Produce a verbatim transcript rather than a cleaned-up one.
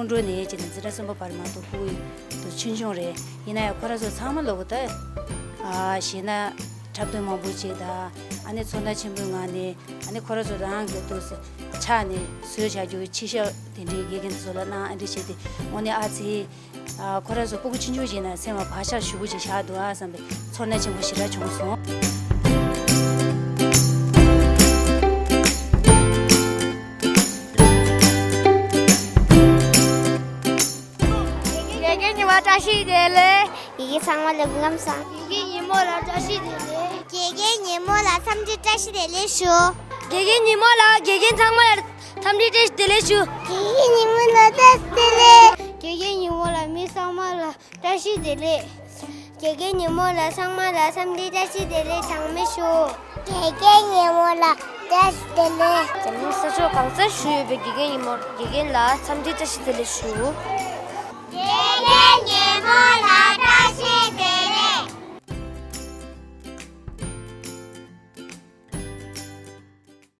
ཁོང་ཁྲོ་ནས་ཅི་ནས་འཛིན་གྲྭ་གསུམ་པ་བར་མ་གཏོགས་ཕྲུ་གུ་དུ་ཆུང་ཆུང་རེད། ཡིན་ན་ཡང་ཁོ་རང་ཚོ་ཚང་མ་ལོག་ད་ཨ་ཞེ་ན་འཁྲབ་སྟོན་མང་པོ་བྱས་ད་ཨ་ནི་ཚོར་སྣང་ཆེན་པོའི་ངང་ནས་ཨ་ནི་ཁོ་རང་ཚོ་རང་གི་དུ་ཕྱག་ནས་བཟོས་བྱ་རྒྱུ་ཆེ་ཤོས་དེ་འདྲའི་དགེ་རྒན་ཚོ་ལ་གནང་། ཨ་འདྲ་བྱས་ཏེ་དངོས་གནས་ཨ་ཙི། ཨ་ཁོ་རང་ཚོ་སྤུ་གུ་ཆུང་ཆུང་ཞིག་ན་སེམས་ལ་བག་ཆགས་ཞེ་པོ་ཅིག་བཞག་འདུག་ཨ་བསམ་པའི་ཚོར་སྣང་ཆེན་པོ་ཞེ་དྲག་བྱུང་སོང་། དགེ་རྒན་ཉི་མ་བཀྲ་ཤིས་བདེ་ལེགས། དགེ་རྒན་ཚང་མ་ལ་སྐུ་ཁམས་བཟང་། དགེ་རྒན་ཉི་མ་ལ་བཀྲ་ཤིས་བདེ་ལེགས། དགེ་རྒན་ཉི་མ་ལ་འཚམས་འདྲི་བཀྲ་ཤིས་བདེ་ལེགས་ཞུ། དགེ་རྒན་ཉི་མ་ལ་དགེ་རྒན་ཚང་མ་ལ་འཚམས་འདྲི་བཀྲ་ཤིས་བདེ་ལེགས་ཞུ། དགེ་རྒན་ཉི་མ་ལ་བཀྲ་ཤིས་བདེ་ལེགས། དགེ་རྒན་ཉི་མ་ལ་མི་ཚང་མ་ལ་བཀྲ་ཤིས་བདེ་ལེགས། དགེ་རྒན་ཉི་མ་ལ་ཚང་མ་ལ་འཚམས་འདྲི་བཀྲ་ཤིས་བདེ་ལེགས་གྲངས་མེད་ཞུ། དགེ་རྒན་ཉི་མ་ལ་བཀྲ་ཤིས་བདེ་ལེགས། འཛམ་གླིང་ས་ཕྱོགས་གང་སར་བཞུགས་ཡོད་པའི་དགེ་རྒན་ཉི་མ་དགེ་རྒན་ལ་འཚམས་འདྲི་བཀྲ་ཤིས་བདེ་ལེགས་ཞུ།